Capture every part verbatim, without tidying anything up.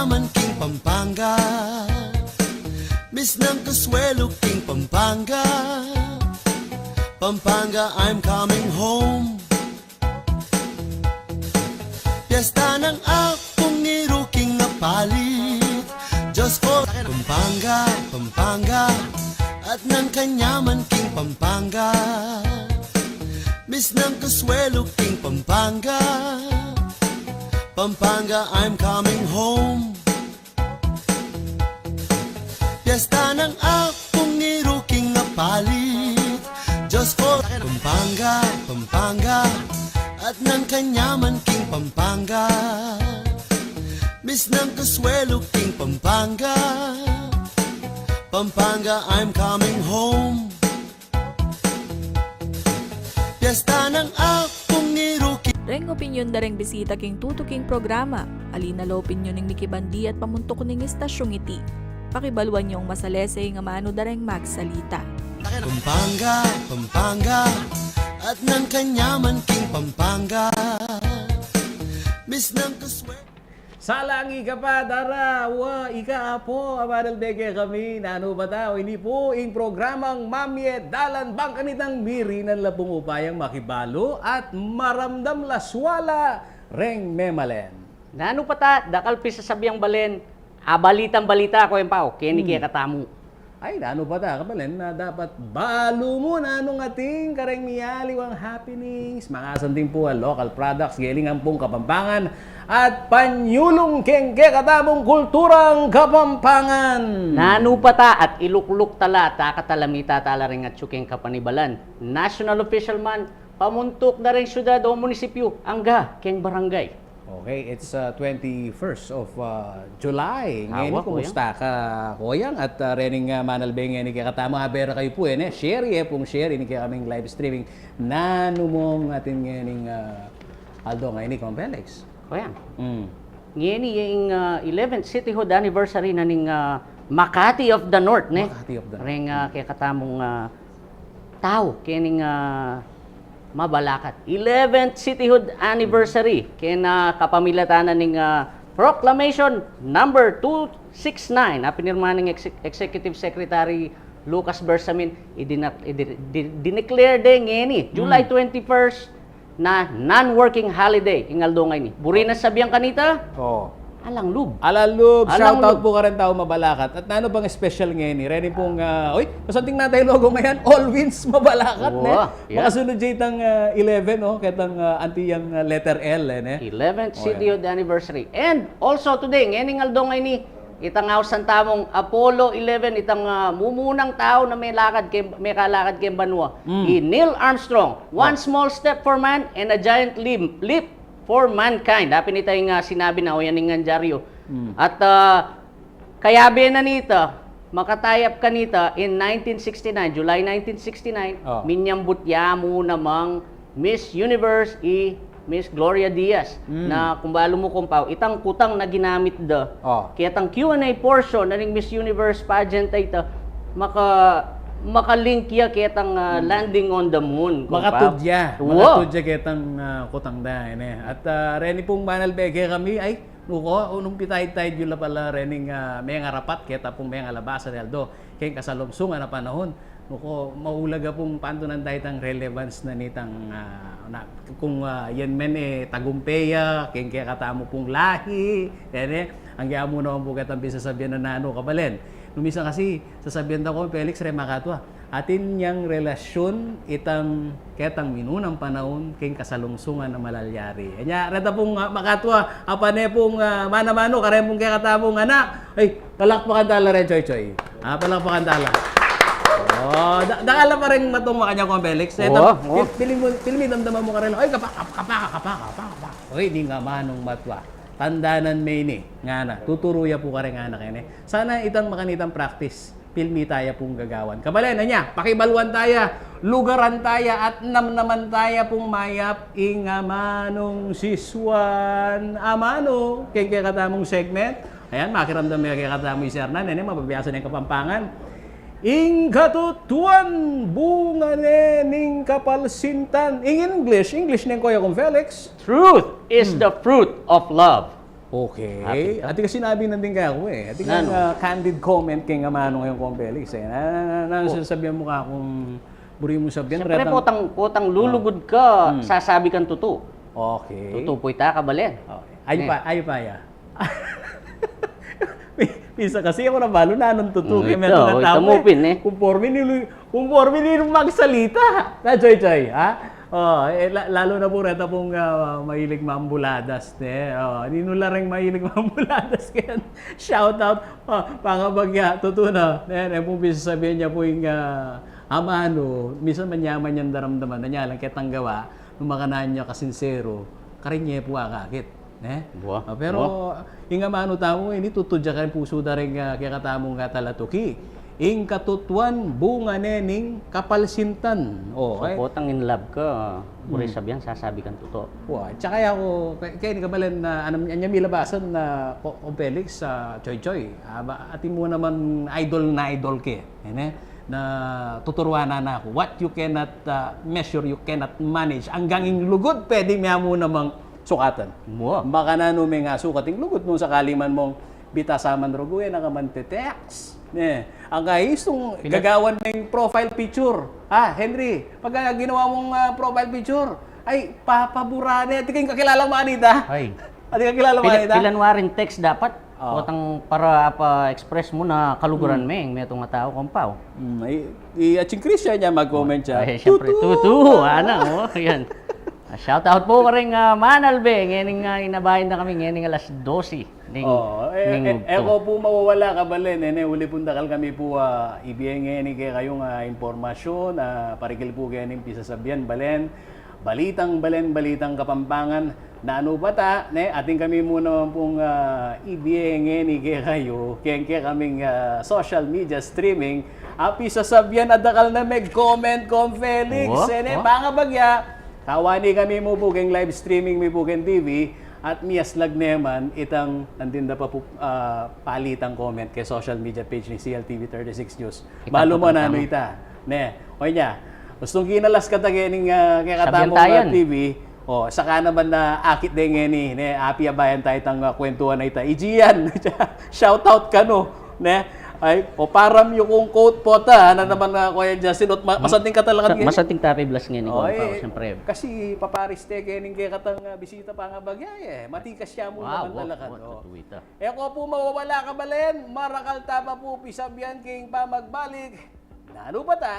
man king Pampanga. Miss nang kasuelo king Pampanga. Pampanga, I'm coming home. Piyesta nang Apung Iru king Apalit. Just for Pampanga, Pampanga. At nang kanyaman king Pampanga. Miss nang kasuelo king Pampanga. Pampanga, I'm coming home. Piyesta nang Apung Iru king Apalit. Just for Pampanga, Pampanga. At nang kanyaman king Pampanga. Miss nang kasuelo king Pampanga. Pampanga, I'm coming home. Piyesta nang Apung Iru king Reng opinyon da reng bisita king tutuking programa. Ali na la opinyon ning mikibandi at pamuntuk ning istasyung iti. Pakibaluan yung masalese ing amanu da reng magsalita. Pampanga, Pampanga, at nang kanyaman king Pampanga. Miss nang kaswe Salang ika pa, dara, wa, ika, apo, amanal bege kami, nanu pa ta, o ini pu ing programang Mamye Dalan Bang, kanitang mirinan la pung upayang makibalu at maramdam la swala reng memalen. Nanu pa ta, dakal pisasabiang balen, abalitang balita, Kuya Pau, keni kekatamu. Ay, nanu pa ta, kabalen, na dapat balu mu nanung atin kareng miyaliwang happenings, makasanting pu a local products, geling ampong Kapampangan, at panyulung keng kekatamung kulturang Kapampangan. Nanu pa ta, at ilukluk ta la, takatalamita ta la reng atyu keng kapanibalan, national official man, pamuntuk da reng syudad o munisipyu, angga keng barangay. Okay, it's, uh, twenty-first of, uh, July. Ngeni, kumusta ka, Koyang? At, uh, rening, uh, manalbe ngeni kekatamu, abera kayu pu, e ne? Share ye pung share ini kekaming live streaming. Nanu mung atin ngening, uh, aldo ngeni, Kong Felix? Koyang. Mm. Ngeni ing, uh, eleventh cityhood anniversary na ning, uh, Makati of the North, ne? Makati of the North. Reng, uh, kekatamung, uh, tau, kening, uh, Mabalacat. Eleventh cityhood anniversary. Keng, ah, kapamilatan na ning, ah, Proclamation number two six nine, a pinirma ning Exe-, Executive Secretary Lucas Bersamin, idina-, idi-, di-, dineclare de ngeni, July twenty-first, na non-working holiday, ing aldo ngeni. Buri na sabian kanita, Oo. Alang lub. Alang lub. Alang lub. Shout out pu karen tau Mabalacat. At nanu pang special ngeni? Reni pung, ah, uy, kasanting na taya logo ngayan, All Wins Mabalacat, ne? Wa, yeah. Makasunod ya itang, ah, eleven, oh, ketang, ah, anti yang, ah, letter L, eh, ne? Eleventh cityhood anniversary. And also today, ngening aldo ngeni, itang ausan tamung Apollo eleven, itang, ah, mumunang tau na melakad keng, mekalakad keng banua. Mm. I Neil Armstrong, one small step for man and a giant leap, leap for mankind. Apin ita ing, ah, sinabi na, o yan ing ngan dyaryu. Mm. At, ah, kayabe na nita, makatayap kanita, in nineteen sixty-nine, July nineteen sixty-nine, minyambut ya mu namang Miss Universe i Miss Gloria Diaz, na kung balu mu, Kong Pau, itang kutang na ginamit da ketang Q and A portion na ning Miss Universe pageant a ita, maka-, maka-link ya ketang, ah, landing on the moon, Kong Pau. Makatudya. Wa. Makatudya ketang, ah, kutang da, ine. At, ah, reni pung manalbe kekami, ay, nuko, nung pitayad-tayad yu la pala rening, ah, mengarapat keta pung mengalabas a aldo keng kasalungsungan a panahun. Nuko, maulaga pung pantunan da itang relevance na nitang, ah, na, kung, ah, yan men, eh, tagumpe ya keng kekatamu pung lahi, yan, eh, angga mu naman pu ketang pisasabian na nanu, kabalen. Nung minsan kasi, sasabian da, Kong Felix, re makatua, atin yang relasyun itang ketang minunang panaun keng kasalungsungan a malalyari. Anya, reta pung, ah, makatua, apa ne pung, ah, manamanu, karen pung kekatamung anak. Ay, palakpakan tala re, Choy Choy. Ah, palakpakan tala. Oh, da-, dakal la pa reng matung makanyan, Kong Felix. Reta, pil-, pilmi mu, pilmi damdaman mu karela. Ay, kapa, kapa, kapa, kapa, kapa. Oy, ning amanung matua. Tandanan me ini, ngana, tuturu ya pu kareng anak, ine. Sana itang makanitang practice. Pilmi taya pung gagawan. Kabalen, anya, pakibaluan taya, lugaran taya, at namnaman taya pung mayap ing amanung sisuan, amanu, keng kekatamung segment. Ayan, makiramdam ya kekatamu i Sir Nan, ine, mababiasa ne ing Kapampangan. Ing katutuan, bunga ne ning kapalsintan. Ing English, English ne, Kuya Kong Felix. Truth is the fruit of love. Okay. Ati kasi sinabi na din kaya ko eh. Ati nga, candid comment keng amanu kayong Kong Felix eh. Na, na, na, na, sasabihan mu ka kung buri mu sabihan. Siyempre, retang potang, potang lulugud ka, sasabi kang tutu. Okay. Tutu pu ita, kabalen. Okay. Ayu pa, ayu pa ya. Pi-, pisa kasi aku na balu na nung tutu. Mm, kaya ito, meto na ito tau mu eh. Pin, eh. Kumporme ni, kumporme ni magsalita. Na, Choy Choy, ha? Oh, eh, la-, lalo na pu reta pung, ah, mahilig mambuladas, ne? Oh, ninu la reng mahilig mambuladas kaya. Shout out. Oh, pangabagya, tutu na. Ne, ne pung bisa sabihan ya pu ing, ah, amanu, misan manyaman yang daramdaman na nya lang ketang gawa, nung makananu ya kasinsero, karin ye pu akakit. Ne? Bua, ah, pero, bua. Ing amanu tamu, ini tutud ya keng pusu da reng, ah, kekatamung talatuki. Ing katutuan, bunga ne ning kapalsintan. Oh, so, eh. Potang in love ka, buri sabihan, sasabi kang tutu. Wa, tsaka ya ko, kaya, kaya ni kabalen na, anam, anya milabasan na, Ko-, Kong Felix, ah, Choy Choy. Ah, ba, atin mu naman idol na idol ke. Ene? Na tuturuan na, na aku. What you cannot, ah, measure, you cannot manage. Anggang ing lugud, pwede mya mu namang sukatan. Mua. Makananu me nga sukat ing lugud nung sakali man mong bitasan man rugu, e na ka man te-text. Ne, ang kaistung gagawan meng profile picture. Ah, Henry, pag, ah, ginawa mong, ah, profile picture, ay, papabura ne. Ati keng kakilala mu anita? Ay. Ati kakilala mu anita? Pilan waring text dapat? Oh. Potang para apa-express mu na kaluguran me, metung a tau, Kong Pau. Hmm, i, i, atsing Christian ya mag-comment ya. Ay, siyempre, tutu, ana, oh, yan. Ah, shout out pu kareng, ah, Manalbe, ngening, ah, inabayan na kami, ngening alas dose ning, oh, eh, ning eh, ugto. E ko pu mawawala kabalen, e, ne, uli pung dakal kami pu, ah, ibie ngeni kekayu nga impormasyun, ah, parikil pu keni pisasabian, balen, balitang balen, balitang Kapampangan, nanu pa ta, ne, atin kami mu naman pung, ah, ibie ngeni kekayu, keng kekaming, ah, social media streaming, a pisasabian a dakal na meg-comment, Kong Felix, e, ne, pangabagya, kawani kami mu pu keng live streaming mi pu keng T V, at miyaslag ne man itang nandin da pa pu, ah, palitang comment keng social media page ning C L T V thirty-six News. Balu mu nanu ita. Ne, o nya. Gustung kinalas ka ta kening, ah, kekatamung, ah, T V. O, saka naman na akit de ngeni, ne, api abayan tayo itang, ah, kwentuhan a ita. Ijian, shout out kanu, ne. Ay, o, param yu kung quote po ta, ana naman, ah, Kuya Justin, ot ma-, masanting ka talaga ngeni. Masanting ta piblas ngeni, Kong Pau, siyempre. Kasi papariste kening kekatang, ah, bisita pangabagya, e. Matikas ya mu naman talaga, no? E ko pu mawawala kabalen, marakal ta pa pu pisabian king pamagbalik. Nanu pa ta?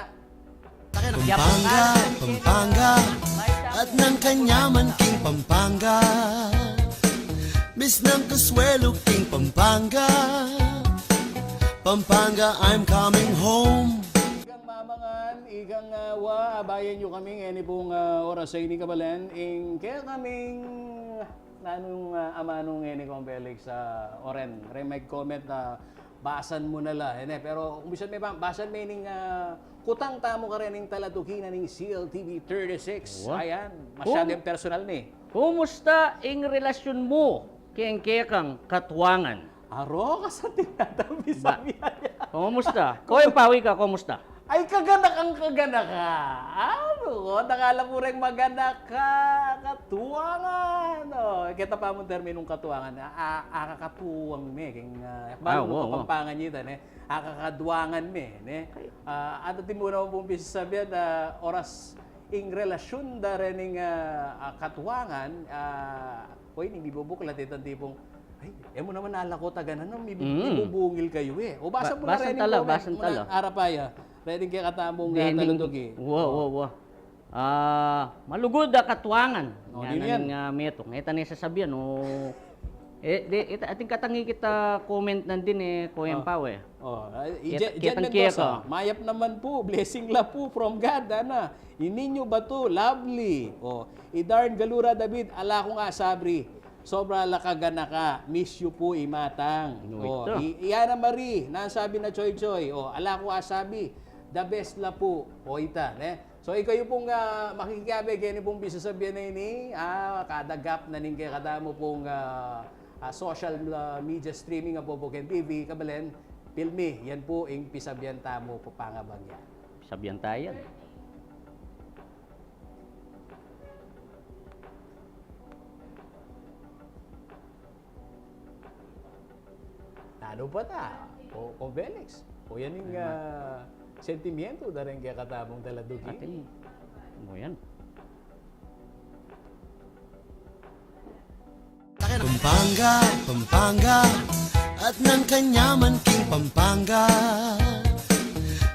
Pampanga, Pampanga, at nang kanyaman king Pampanga. Miss ng kasuelo king Pampanga. Pampanga, I'm coming home. Ikang mamangan, ikang, ah, wa, abayan yu kami ngeni pung, ah, oras a ini kabalen, ing kekaming nanung, ah, amanu ngeni, Kong Felix, ah, oren, reng meg-comment, ah, basan mu na la, e, ne? Pero kung bisa me pa, basan me ning, ah, kutang tamu karening talatuki na ning C L T V thirty-six. Wa? Ayan, masyado yang personal ni. Kumusta ing relasyon mu keng kekang katuangan? Aro, kasanting na ta pisabian ya. Kumusta? Koy, pawi ka, kumusta? Ay, kaganakang kaganaka. Ano ko? Dakal a pu reng maganaka, katuangan. O, keta pa mung terminung katuangan. A, a, akakatuang me. Keng, ah, yakbal mu Kapampangan ita, ne? Akakaduangan me, ne? Ah, at atin mu naman pung pisasabian, ah, oras ing relasyun da rening, ah, ah, katuangan, ah, o, ini mibubuklat itang tipung, ay, e mu naman alako tagan, ano, mibu-, mibubungil kayu, e. O, basa mu na rening comment, basan tala. Arapaya, rening kekatamung, ah, talatuki. Wa, wa, wa. Ah, malugud a katuangan. O, nanu yan? Metung. E ta ne sasabian, o. E, de, ita, atin katang ikit a comment nandin, e, Koyang Pau, e. O, ah, i-, Jet Mendoza, mayap naman pu, blessing la pu from God, ana. I Nino Batu, lovely. O, i Darn Galura David, ala kung asabri. Sobra la kaganaka, miss you pu, imatang. O, i, i Ana Marie, nanu sabi na Choy Choy? O, ala kung asabi, the best la pu. O, ita, ne? So, ikayu pung, ah, makikiabe keni pung pisasabian a ini, ah, kada gap na ning kekatamu pung, ah, ah, social, ah, media streaming a Boboken T V, kabalen, pilmi, yan pu ing pisabian tamu, pangabagya. Pisabian ta yan. Ano pa ta? O, o Felix, o yan ing, ah, sentimiento da ring kekatamung taladuk ini. Atin. O yan. Pampanga, Pampanga, at nang kanyaman king Pampanga.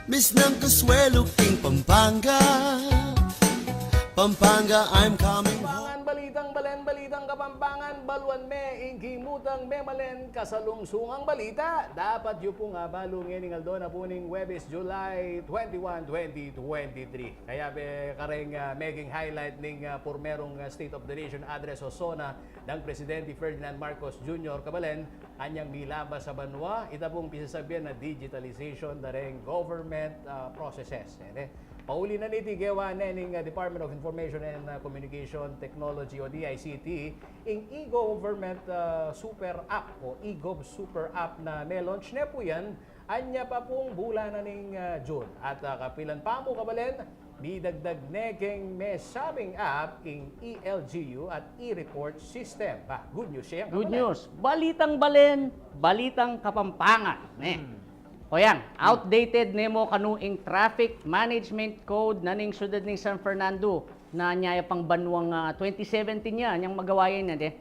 Miss ng Consuelo king Pampanga. Pampanga, I'm coming home. Kapampangan, balitang balen, balitang Kapampangan, baluan me ing kimutang memalen, kasalungsungang balita. Dapat yu pung abalu ngening aldo na pu ning Huwebes, July twenty-one, twenty twenty-three. Kayabe kareng, ah, meging highlight ning, ah, purmerung, ah, State of the Nation Address o SONA nang Presidente Ferdinand Marcos Junior kabalen, anyang milabas a banua, ita pung pisasabian na digitalization da reng government, ah, processes. Ene, pauli na niti, gewa ne ning, ah, Department of Information and, ah, Communication Technology o D I C T ing e-government, ah, super app o e-gov super app na me-launch ne pu yan anya pa pung bulan na ning, ah, June. At, ah, kapilan pa mu kabalen, midagdag ne keng mesabing app ing E L G U at e-report system. Ba, good news yan, good news. Balitang balen, balitang Kapampangan, ne? Hmm. O yan, outdated ne mu kanu ing Traffic Management Code na ning Syudad ning San Fernando na anya ya pang banuang, ah, twenty seventeen ya, anyang magawa yan, ne?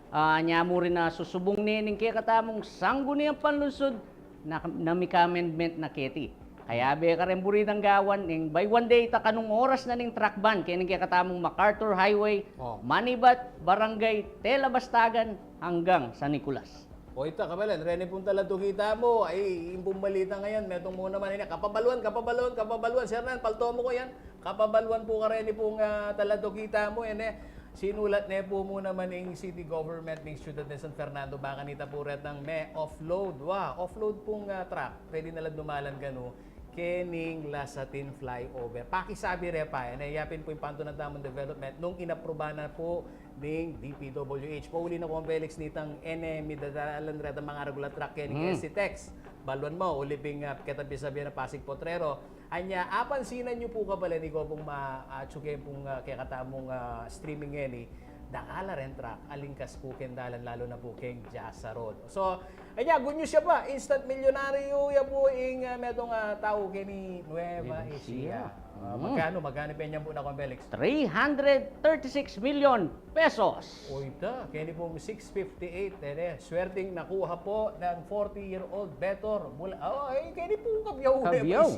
Ah, anya mu rin na susubung ne ning kekatamung Sangguniang Panlungsud na, na mika-amendment na keti. Kayabe kareng buri dang gawan ning by one day ta kanung oras na ning truck ban keni king kekatamung MacArthur Highway, Manibat, Barangay Tela Bastagan hanggang San Nicolas. O ita, kabalen, reni pung taladuk ita mu, ay, ing pung balita ngeni, metung mu naman ini, kapabaluan, kapabaluan, kapabaluan, Sir Nan, palto mu ko yan, kapabaluan pu kareni pung, ah, taladuk ita mu, ene, sinulat ne pu mu naman ing city government ning Syudad ning San Fernando, ba kanita pu retang me-offload, wa, offload pung, ah, truck, pwede na lang dumalan kanu, kening Lasatin flyover. Pakisabi re pa, ene, yapin pu ing pantunan tamung development nung inapruba na pu ning D P W H. Pauli na ku, Felix, nitang ene midadalan retang mangaragul a truck kening S C Tex. Baluan mu, uli ping, ah, keta pisasabian na Pasig Potrero. Anya, apansinan yu pu kabalen, iko pung ma-, ah, atsu keng pung, ah, kekatamung, ah, streaming ngeni, dakal a reng truck, alingkas pu keng dalan, lalu na pu keng Jasa Road. So, anya, good news ya pa, instant milyonaryo ya pu ing, ah, metung, ah, tau keni Nueva Ecija. Ah, magkanu, magkanu penyan pu na, Kom Felix? Three hundred thirty-six million pesos. O ita, keni pung six fifty-eight, ene, swerteng nakuha pu ng forty-year-old Betor. Mula, o, eh, keni pu kabyaw ne, Kabyaw.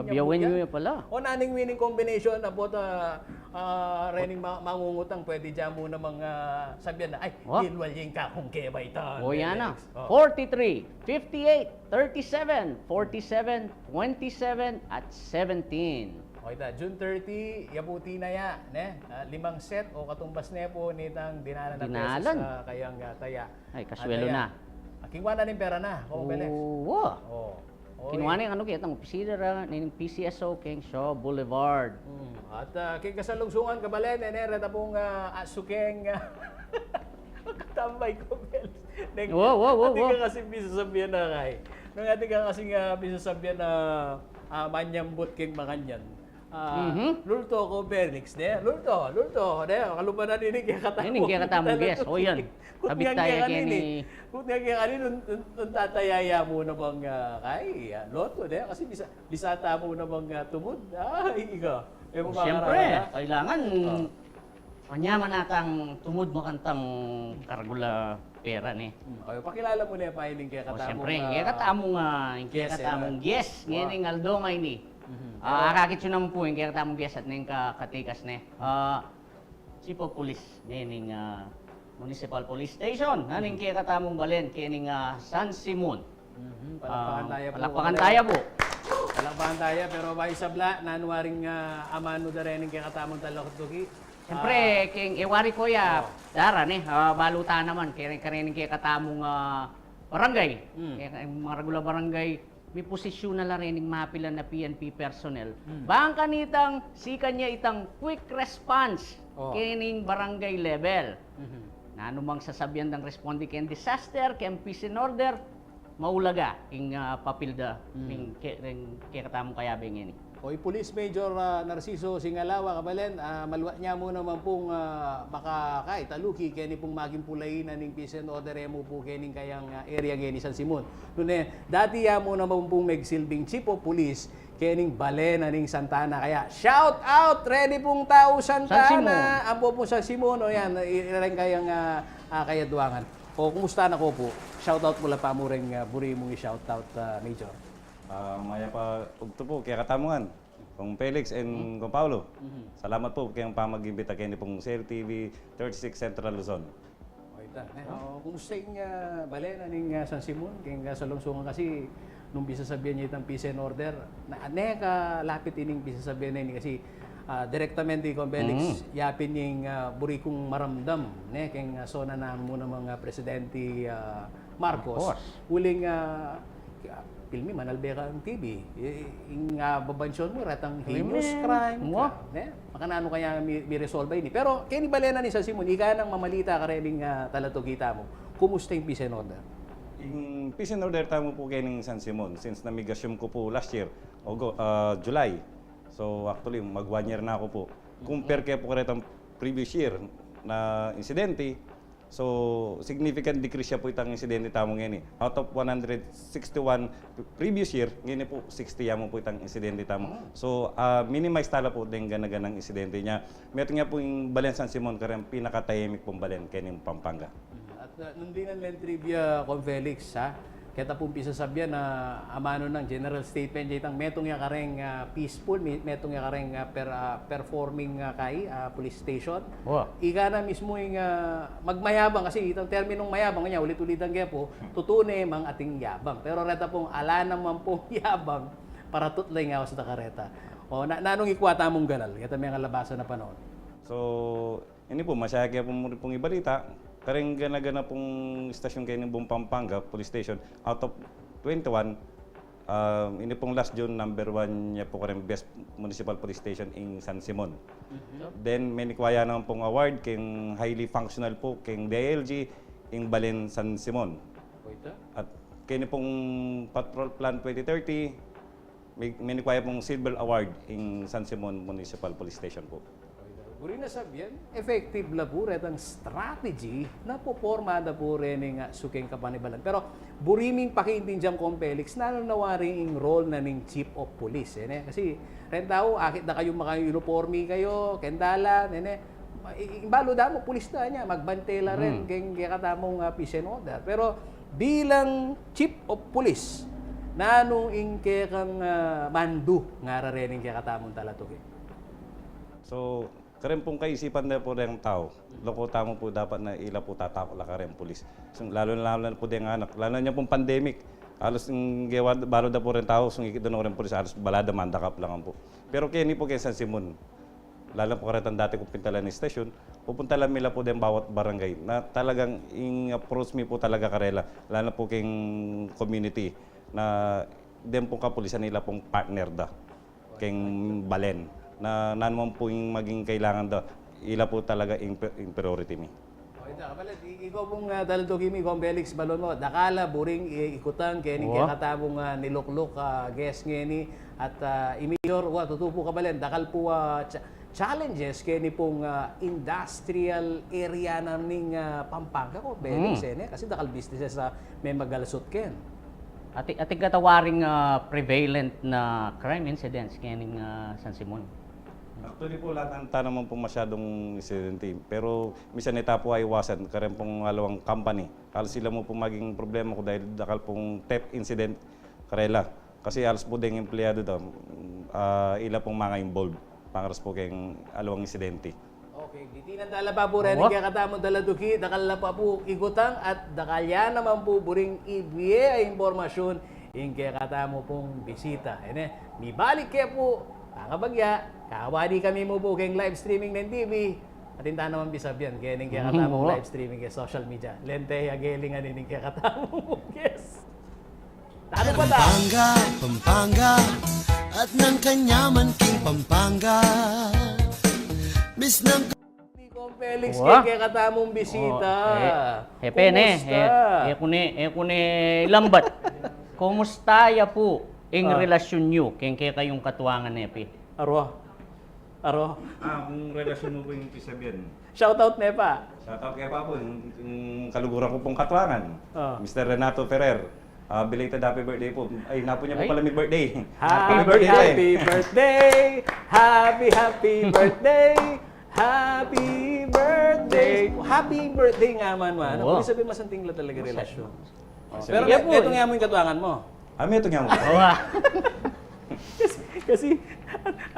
Kabyaw ne ya pala. O, naning winning combination na pu ta, ah, rening ma-, mangungutang, pwede dyan mu namang, ah, sabian na, ay, dilwal ing kakung keba ita, Felix. O, yan na. O. Forty-three, fifty-eight, thirty-seven, forty-seven, twenty-seven, at seventeen. O, ita, June thirty, ya pu tinaya, ne? Ah, limang set o katumbas ne pu nitang dinalan a pesos, ah, kayang, ah, taya. Ay, kaswelo na. Kinua na ning pera na, Kom Felix. O. Kinua ne ing, anu, ketang opisina ra ning P C S O keng Shaw Boulevard. Hmm. At, ah, keng kasalungsungan, kabalen, ene, reta pung, ah, atsu keng, ah, katambay, Kom Felix. Neng, wa, wa, wa, atin ka kasi pisasabian na kay. Nung atin ka kasi, ah, pisasabian na, ah, manyambut keng makanyan. Ah, lulto, Kom Felix, ne? Lulto, lulto, ne? Kalupa na nining kekatamung guest. O, yan. Kabit taya keni. Kutngan keni, nung, nung, nung tataya ya mu na bang, ah, kay, ah, loto, ne? Kasi bisa, bisa ta mu na bang, ah, tumud. Ay, ika. E mu makararana. Siyempre, kailangan manyaman atang tumud makantang karagul a pera, ne? Hmm, o, pakilala mu ne pa ining kekatamung, ah, kekatamung guest ngening aldo ngeni. Mhm. Ah, akakit yu naman pu ing kekatamung guest at ning ka-, katikas ne. Ah, Chief of Police ne ning, ah, Municipal Police Station, na ning kekatamung balen, kening, ah, San Simon. Mhm. Palakpakan taya pu. Palakpakan taya pu. Palakpakan taya, pero bayu sabla, nanu waring, ah, amanu da rening kekatamung taladuk ini? Siyempre, keng e wari ko ya, dara ne, ah, balu ta naman, keng, keng rening kekatamung, ah, barangay. Hmm. Keng, keng maragul a barangay, miposisyon na la rening mapilan a P N P personnel. Hmm. Bang kanitang sikan ya itang quick response kening barangay level. Mhm. Nanu mang sasabian dang responde keng disaster, keng peace and order, maulaga ing, ah, papil da ning ke-, ning kekatamung kayabe ngeni. O, i Police Major, ah, Narciso Singalawa, kabalen, ah, maluat nya mu naman pung, ah, makakaitaluki keni pung maging pulain na ning peace and order e mu pu kening kayang, ah, area ngeni San Simon. Nune, dati ya mu naman pung megsilbing chief of police kening balen na ning Santa Ana. Kaya, shout out reni pung tau Santa Ana, ampo pung San Simon, o yan, i-, ireng kayang, ah, ah, kayaduangan. O, kumusta na ko pu? Shout out mu la pa mu reng, ah, buri mung i-shout out, ah, Major. Ah, mayap a ugtu pu kekatamu ngan, Kong Felix and Kong Paulo. Salamat pu keng pamag-imbita keni pung C L T V thirty-six Central Luzon. O, ita, ne? O, kumusta ing, ah, balen na ning, ah, San Simon? Keng kasalungsungan kasi nung bisasabian ya itang peace and order, na, ne, kalapit ining bisasabian na ini kasi, ah, direktamente, Kong Felix, yapin ing, ah, buri kung maramdam, ne, keng, ah, sona na mu namang, ah, Presidente, ah, Marcos. Uling, ah, Pilmi, manalbe kang T V. I-, ing, ah, babansyon mu, retang heinous crime, ne? Makananu kaya mi-, miresolba ini? Pero, keni balen na ning San Simon, ika nang mamalita karening, ah, talatuki tamu. Kumusta ing peace and order? Ing peace and order tamu pu kening San Simon, since namigasyum ku pu last year, Ogo-, ah, July. So, actually, mag one year na ku pu. Compare ke pu karetang previous year na insidente, so, significant decrease ya pu itang insidente tamu ngeni. Out of one hundred sixty-one previous year, ngeni pu sixty ya mu pu itang insidente tamu. So, ah, minimize tala pu deng gana-ganang insidente nya. Metung ya pu ing balen San Simon kareng pinakatahimik pung balen kening Pampanga. At, ah, nung dinan leng trivia, Kong Felix, ha? Keta pung pisasabian na amanu nang general statement ya itang metung ya kareng, ah, peaceful, mi-, metung ya kareng, ah, per-, ah, performing, ah, kai, ah, police station. Ika na mismu ing, ah, magmayabang kasi itang terminong mayabang nya, ulit-ulitan ke pu, tutu ne mang ating yabang. Pero reta pung ala naman pung yabang, paratut la ing awas da kareta. O, na-, nanung ikwa tamung galal keta mengalabasan a panaun? So, ini pu, masaya ke pu mu rin pung ibalita, kareng gana-gana pung stasyon keni bung Pampanga Police Station, out of twenty-one, ah, ini pung last June, number one ya pu kareng best municipal police station ing San Simon. Then, menikwa ya naman pung award keng highly functional pu keng D I L G ing balen San Simon. At keni pung Patrol Plan twenty thirty, May, menikwa ya pung Silver Award ing San Simon Municipal Police Station pu. Buri na sabian, effective la pu retang strategy na poporma da pu reni nga sukeng kapanibalan. Pero buri ming pakiintindian, Kong Felix, nanu na wari ing role na ning chief of police, e, ne? Kasi reng tau, akit da kayu maka-uniforme kayu, keng dalan, e, ne? I-, i-, imbalu da mu, pulis da nya, magbante la rin keng kekatamung, ah, peace and order. Pero bilang chief of police, nanu ing kekang, ah, mandu ngara reni ing kekatamung talatuki? So, kareng pung kaisipan da pu reng tau, loko tamu pu dapat na ila pu tatakut la kareng pulis. So, lalu na, lalu na pu deng anak, lalu na nya pung pandemic, alus ing gewa, balu da pu reng tau, sung ikit da no reng pulis, alus bala da mandakap la ngan pu. Pero keni pu keng San Simon, lalu na pu karetang dati kung pintalan ing stasyon, pupuntalan mi la pu deng bawat barangay na talagang ing approach mi pu talaga karela, lalu na pu keng community, na deng pung kapulisan ila pung partner da keng balen, na nanu man pu ing maging kailangan da, ila pu talaga ing, ing priority mi. O, ita, kapalit, i-, ikaw pung, ah, talatuki mi, Kong Felix, balon mu, dakal la buring i-, ikutang keni kekatamung, ah, nilukluk, ah, guest ngeni, at, ah, i Major, wa, tutu pu, kabalen, dakal pu, ah, cha-, challenges keni pung, ah, industrial area na ning, ah, Pampanga, Kong Felix, e, ne? Kasi dakal businesses a memagalasut ken. Atin, atin keta waring, ah, prevalent na crime incidents kening, ah, San Simon? Actually pu, ala tana naman pung masyadung insidente. Pero minsan e ta pu aiwasan, kareng pung alawang company, alus ila mu pu maging problema ku dahil dakal pung theft incident karela. Kasi alus pu deng empleyadu da, ah, ila pung manga involved pangaras pu keng alawang insidente. Okay, ditinan tala pa pu reng kekatamung talatuki, dakal la pa pu ikutang at dakal ya naman pu buring ibie a impormasyun ing kekatamu pung bisita. E ne, mibalik ke pu, kakabagya, kawadi kami mu pu keng live streaming ning T V. Atin ta naman pisabian kening kekatamung live streaming keng social media. Lente ya gelingan ining kekatamung guest. Tanu pa ta? Pampanga, Pampanga, at nang kanyaman king Pampanga. Miss nang ni Kong Felix, keng kekatamung bisita. E, e, pene, kumusta? E, e ku ne, e ku ne ilambat. Kumusta ya pu? Ing Ah. relasyon yu keng kekayung katuangan, Epi? Aro. Aro. Ah, kung relasyon mu pu ing pisabian. Shoutout ne pa. Shoutout kaya pa pu, yung, yung kaluguran ku pung katuangan. Ah. Mister Renato Ferrer. Ah, belated happy birthday pu. Ay, napu niya pu Ay. pala mi-birthday. Happy Happy birthday. birthday! Happy, happy birthday! Happy birthday! Happy birthday nga man, man. Wow. Ibig sabihin, masanting la talaga Masanting. relasyon. Oh, Masanting. pero Sige me-, pu, metung eh. nga mu ing katuangan mu. Ah, metung nga mu. Wow. Kasi, kasi,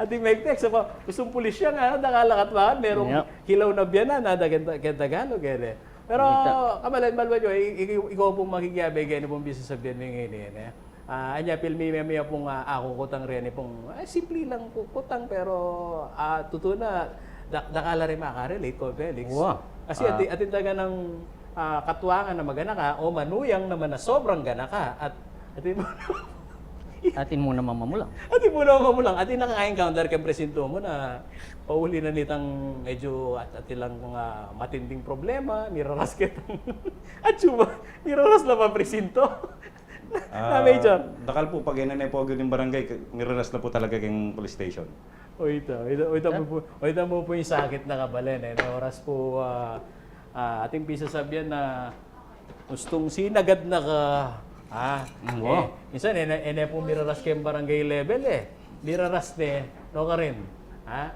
atin me-text, apa, gustong pulis siya nga, dakal a katuangan, merung Yep. hilaw na biyanan, ada keng, keng Tagalog, eh, de. Pero, Kita. kabalen, balu yu, i-, i-, ikaw pung makikiabe keni pung pisasabian mi ngeni, eh. Ah, anya, pilmi me, me pung, ah, aku kutang reni pung, ah, simple lang ku-, kutang, pero, ah, tutu na, da-, dakal a rin makarelate ku, Felix. Wa. Kasi Ah. ati-, atin taga nang, ah, katuangan a maganaka, o manuyang naman a sobrang ganaka, at atin mu Atin mu naman mamulang. Atin mu naman mamulang. Atin naka-encounter keng presinto mu na pauli na nitang medyo at-, atin lang mga matinding problema, miraras ketang, at suba, miraras la pa presinto. Ah, Na, Major. dakal pu, pag ene ne pu agad ing barangay, k-, miraras na pu talaga keng police station. O ita, o ita, o ita mu pu, o ita mu pu ing sakit na, kabalen, e. Na oras pu, ah, ah, atin pisasabian na gustung sinagad na ka, ah, Mm, e, wow. minsan, e, ene pu miraras keng barangay level, e. Miraras ne, nukarin, ha?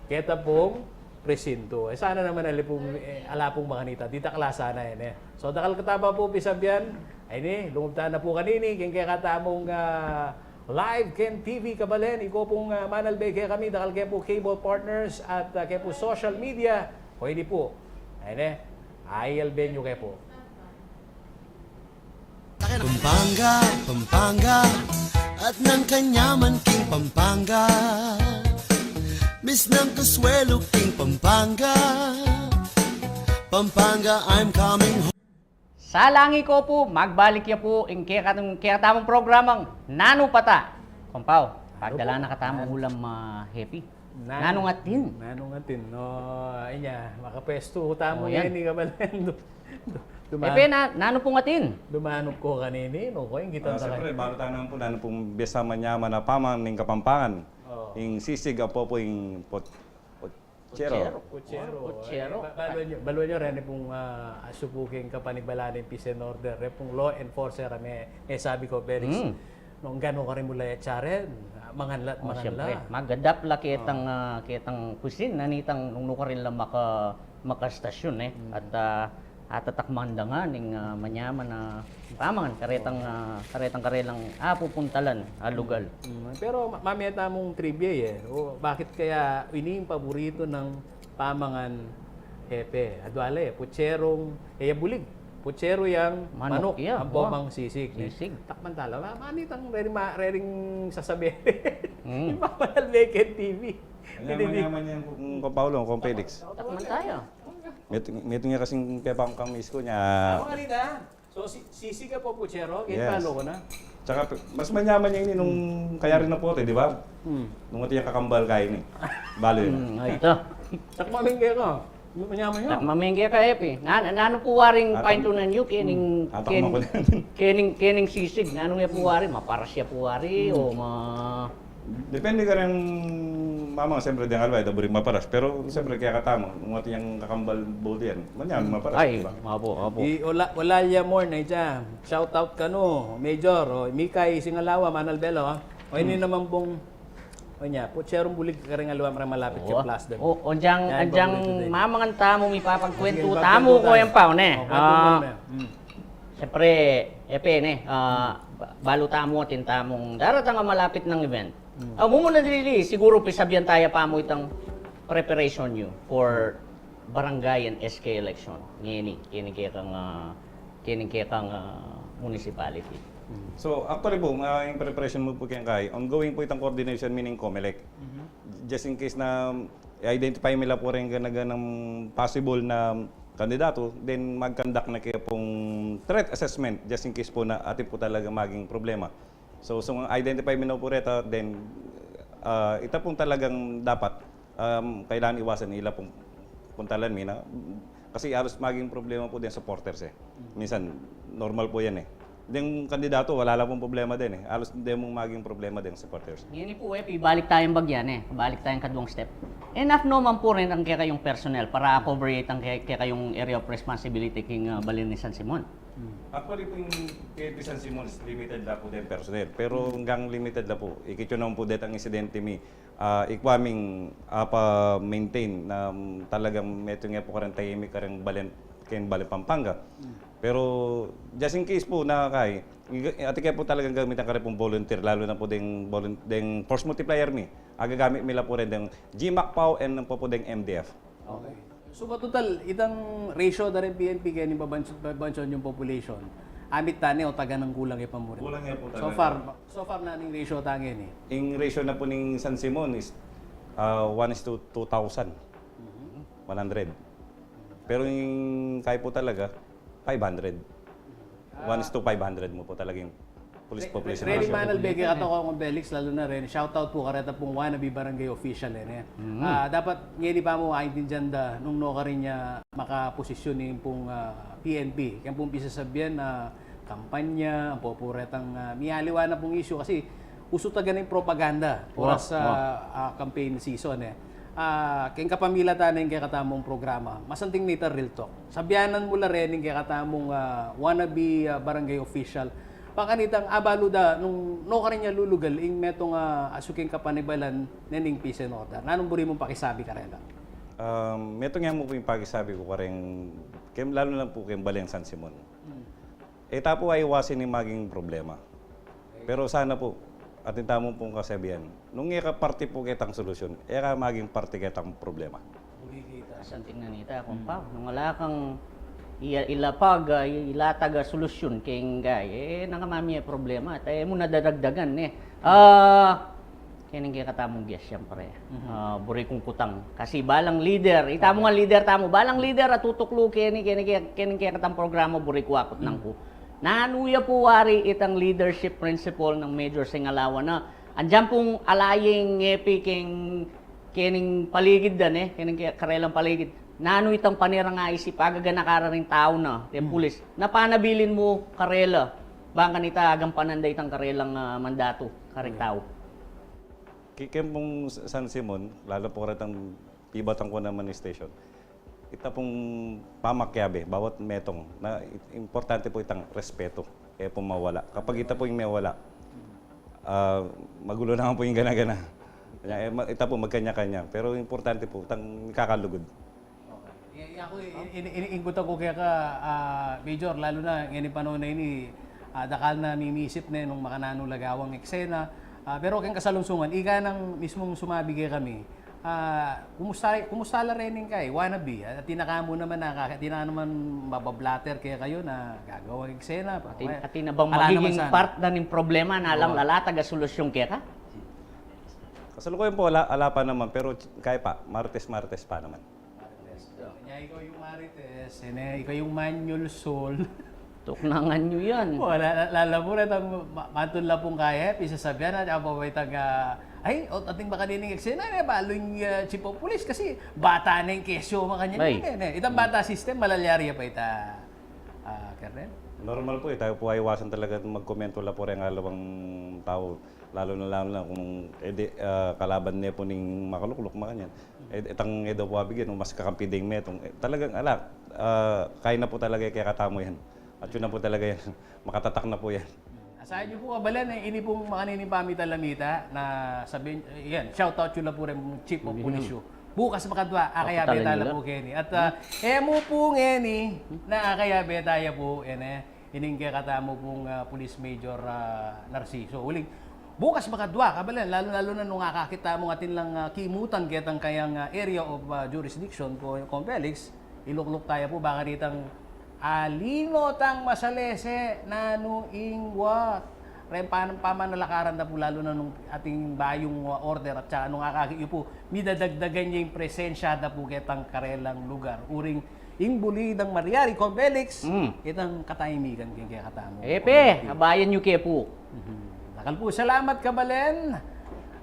Keta pung presinto. E, sana naman ala pung, e, ala pung makanita. Ditak la sana, e, ne. So, dakal ke tapa pu pisabian, ay ni, lungub tana pu kanini, keng kekatamung, ah, live keng T V, kabalen, iko pung, ah, manalbe kekami, dakal ke pu cable partners, at, ah, ke pu social media, pwede pu. Ay ni, ay alben yu ke pu. Pampanga, Pampanga, at nang kanyaman king Pampanga. Miss ng Consuelo king Pampanga. Pampanga, I'm coming home. Salangi ko pu, magbalik ya pu ing kekatang, kekatamung programang Nanu Pata. Kumpau, Nanu pagdala pu? na katamung Nanu? ulam, ah, Happy. Nanu? Nanung atin? Nanung atin? No, inya, makapwestu tamu Oh, yan. yan, ika pala. Duman- Epe, na, nanu pung atin? Dumanup ko kanini, no, ko, ing Ah, kitang siyempre, takay. balu tana pu, nanu pung biasa manyaman a pamangan ning Kapampangan. Oh. Ing sisig, apo pu ing pot-, pochero. Pochero. Pochero. Pochero. Ba-, balu nyo, balu nyo, reni pung, ah, asu pu king kapanibalan ning peace and order, reni pung law enforcer, a me-, mesabi ku, Felix. Mm. Nung ganu karin mu la e, Charen, mangan la at Oh, mangan siyempre. la. Magadap la ketang, Oh. ah, ketang cuisine, nanitang nung nukarin la maka-, makastasyun, e. Mm. At, ah, atatakman da ngan ning, ah, manyaman a pamangan, karetang, ah, karetang karelang apupuntalan a lugal. Mm, pero ma-, mamie tamung trivia, e. O, bakit kaya ini ing paborito nang pamangan, Hepe? Adwa la, e, putserong, e, ya bulig. Putsero yang Manok, manok, ya, ampo wa. mang sisig, ne? Sisig. Takman tala. Ma-, manitang rering ma-, rering sasabi. Mm. Ing pamangan leken T V. Manyaman, Hindi, hindi. manyaman yan, Kung Kapaulo, Kung Felix. Takman taya. Metung, metung ya kasing kepang kang misko nya. Ako kanina, so, si-, sisig apo putsero, kaya Yes. palo ko na. Tsaka, pe-, mas manyaman ya ini nung Hmm. kaya rin na pote, di ba? Hmm. Nung atin yang kakambal kaya ini. Balo yun. Hmm, ay, ita. Takma mingge ka. Manyaman ya. Takma mingge ka, Epi. Na, nanu pu waring Atak- paintunan yu, kening, Hmm. Atak ken-, makunan. kening, kening sisig. Nanu ya pu wari? Maparas ya pu wari, Hmm. o ma- Depende karing mamang, siyempre, deng alwa, ita buring maparas. Pero, siyempre, kaya katamu, nung atin yang kakambal bote yan, manyaman maparas, Ay, di ba? apo, apo. I, wala, wala ya more na ita. Shout out kanu, Major, o, Mikay, Singalawa, Manal Belo, ha? O, ini Hmm. naman pung, o, nya, putserong bulig karing alwa, mamalapit Oo. keng Plaza. O, o, anjang, Yan, anjang paborito din. mamangan tamu, mipapagkwentu Sige, tamu, pagkwentu tamu. Kuya Pao, ne? O, kwentu Ah. muna, ne. Hmm. Siyempre, Epe, ne, ah, ba-, balu tamu atin tamung daratang a malapit nang event. Hmm. Ah, mumuna dili, siguru pisabian taya pa mu itang preparation yu for barangay and S K election. Ngeni, keni kekang, ah, keni kekang, ah, municipality. Hmm. So, actually pu, ah, ing preparation mu pu keng kay, ongoing pu itang coordination mi ning Comelec. Mhm. Just in case na i-identify mi la pu ring gana-ganang possible na kandidato, then mag-conduct na kaya pung threat assessment just in case pu na atin pu talaga maging problema. So, so identify mi na pu reta, then, ah, ita pung talagang dapat, um, kailangan iwasan, ila pung puntalan mi na, kasi halos maging problema pu deng supporters e. Minsan, normal pu yan e. Deng kandidato, wala la pung problema den e. Alos deng maging problema deng supporters. Ngeni pu e, pibalik tayang bagyan e. Balik tayang kaduang step. Enough no man pu rin ang kekayung personnel para cover itang ke-, kekayung area of responsibility king, ah, balen ning San Simon? Actually pu ing P N P San Simon is limited la pu deng personnel. Pero hanggang limited la pu. Ikit yu naman pu detang insidente mi, ah, ikwa ming, ah, apa-maintain na, mm, talagang metung e pu kareng tahimik kareng balen, keng balen Pampanga. Pero just in case pu na kay, atin ke pu talagang gamitan kareng pung volunteer, lalu na pu deng volun-, deng force multiplier mi. Agagamit mi la pu rin deng GMAC POW and pu, pu deng M D F. Okay. So, matutal, itang ratio da rin P N P keni, babansyon, babansyon yung population. Amit tane o taganang kulang e pa mu rin? Kulang e pu talaga. So far, so far na ning ratio tane ni? Ing ratio na pu ning San Simon is, ah, one is to two thousand. One hundred. Pero ing kay pu talaga, five hundred. One is to five hundred mu pu talaga ing police population ratio. Reni Manalbe, kekatamu, Kong Felix, lalu na rin, shoutout pu kareta pung wannabe barangay official e, ne? Ah, dapat ngeni pa mu aintindian da nung nukarin ya makaposisyon ing pung, ah, P N P. Keng pung pisasabian, ah, kampanya, ampo pu retang, ah, mialiwa na pung issue kasi usu taga ning propaganda oras, ah, campaign season e. Ah, keng kapamilatan ning kekatamung programa, masanting nita real talk. Sabianan mu la rin ing kekatamung, ah, wannabe, ah, barangay official. Pakanitang abalu da nung nukarin ya lulugal ing metung, ah, asu keng kapanibalan ne ning peace and order. Nanung buri mung pakisabi karela? Um, metung e mu pu ing pakisabi ku kareng, keng, lalu na pu keng balen San Simon. E ta pu aiwasan ing maging problema. Pero sana pu, atin tamu pung kasabian, nung e ka parte pu ketang solusyon, e ka maging parte ketang problema. Santing na nita, kompa. Nung ala kang i-, ilapag, ah, i-, ilatag a solusyon keng kay, e na ka mamie problema. At e mu na dadagdagan, e. Ah, keni ing kekatamung guest, siyempre. Ah, buri kung kutang. Kasi balang leader, itamu ngan leader tamu, balang leader a tutuklu keni, keni, keni, keni kekatang programa, buri ku akutnan ku. Nanu ya pu wari itang leadership principle nang Major Singalawa na andiyan pung ala yang ngepi keng, kening paligid da, ne? Kening ke-, karelang paligid. Nanu itang panirang aisip, agaganaka ra ring tau na, deng pulis, na panabilin mu karela, bang kanita agampanan da itang karelang, ah, mandatu kareng tau? Ki-, keng pung S-, San Simon, lalu pu karetang pibatan ku naman ing station. Ita pung pamakiabe, bawat metung, na i-, importante pu itang respeto. E pu mawala. Kapag ita pu ing mewala, ah, magulo naman pu ing gana-gana. E, ma-, ita pu magkanya-kanya. Pero importante pu itang ikakalugud. Okay. I-, i-, aku, i-, i-, i-, ingkutan ku keka, ah, Major, lalu na ngeni panaun a ini, ah, dakal na mimisip ne nung makananu lagawang eksena. Ah, pero keng kasalungsungan, ika nang mismung sumabi kekami, ah, kumusta, kumusta la rening kay wannabe? Atin na ka mu naman, naka-, atin na naman mabablatter kekayu na gagawang eksena. Atin, atin na bang magiging part na ning problema na lang lalatag a solusyon keka? Kasalukuyan pu, ala, ala pa naman, pero kay pa, Martes, Martes pa naman. Marites. Nya ikaw ing Marites, ene, ikaw ing Manyul Sol. Tuknangan yu yan. Wala, la-, lala mu retang ma-, matun la pung kaya, pisasabian, at apa ba itang, ah, ay, o, atin ba kanining eksena, e, balu ing, ah, chief of police, kasi bata na ing kesyo, makanyan yan, e. Itang bata system, malalyari pa ita, ah, Colonel? Normal pu, e, tamu pu aiwasan talaga magkomento la pu reng alawang tau. Lalu na, lalu na kung, e, de, ah, kalaban ne pu ning makalukluk, makanyan. E, itang e da pu abigyan, o mas kakampi deng metung. E, talagang, ala, ah, kaya na pu talaga kekatamu yan. At yun na pu talaga yan. Makatatak na pu yan. Asahan yu pu, kabalen, e, ini pung makanini pamitalamita na sabian, e, yan, shoutout yu la pu reng chief of police yu. Bukas makadwa, akaya beta la pu keni. At, ah, e mu pu ngeni, na akaya beta ya pu, ene. Ining kekatamu pung, ah, Police Major, ah, Narciso. Uling, bukas makadwa, kabalen, lalu-lalu na nung akakit tamung atin lang, ah, kimutan ketang kayang, ah, area of, ah, jurisdiction, Ko-, Kong Felix, ilukluk taya pu, baka ritang, ah, lino tang masalese, nanu ing wa, reng pan-, pamanalakaran da pu, lalu na nung atin bayung, ah, order, at saka nung akakit yu pu, midadagdagan ya ing presensya da pu ketang karelang lugar. Uring, ing buli dang malyari, Kong Felix, itang katahimikan keng kekatamu. Epe, abayan yu ke pu. Mhm. Dakal pung salamat, kabalen.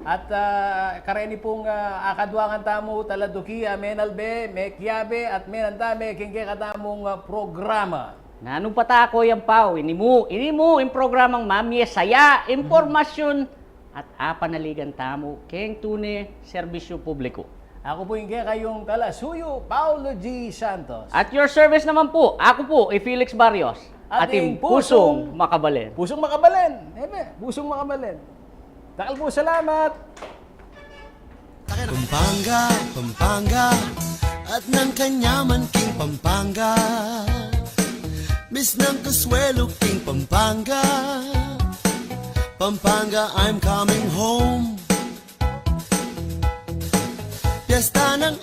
At, ah, kareni pung, ah, akaduangan tamu taladuki, ah, menalbe, mekiabe, at menantame keng kekatamung, ah, programa. Nanu pa ta ko yan, Pau? Ini mu, ini mu ing programang mamie saya, impormasyun, at apanaligan tamu keng tune serbisyu publiku. Aku pu ing kekayung talasuyu, Paulo G. Santos. At your service naman pu, aku pu, i Felix Barrios. At ing pusung makabalen. Pusung makabalen. Ebe, pusung makabalen. Dakal pung salamat. Pampanga, Pampanga, at nang kanyaman king Pampanga. Miss ng kasuelo king Pampanga. Pampanga, I'm coming home. Piyesta ng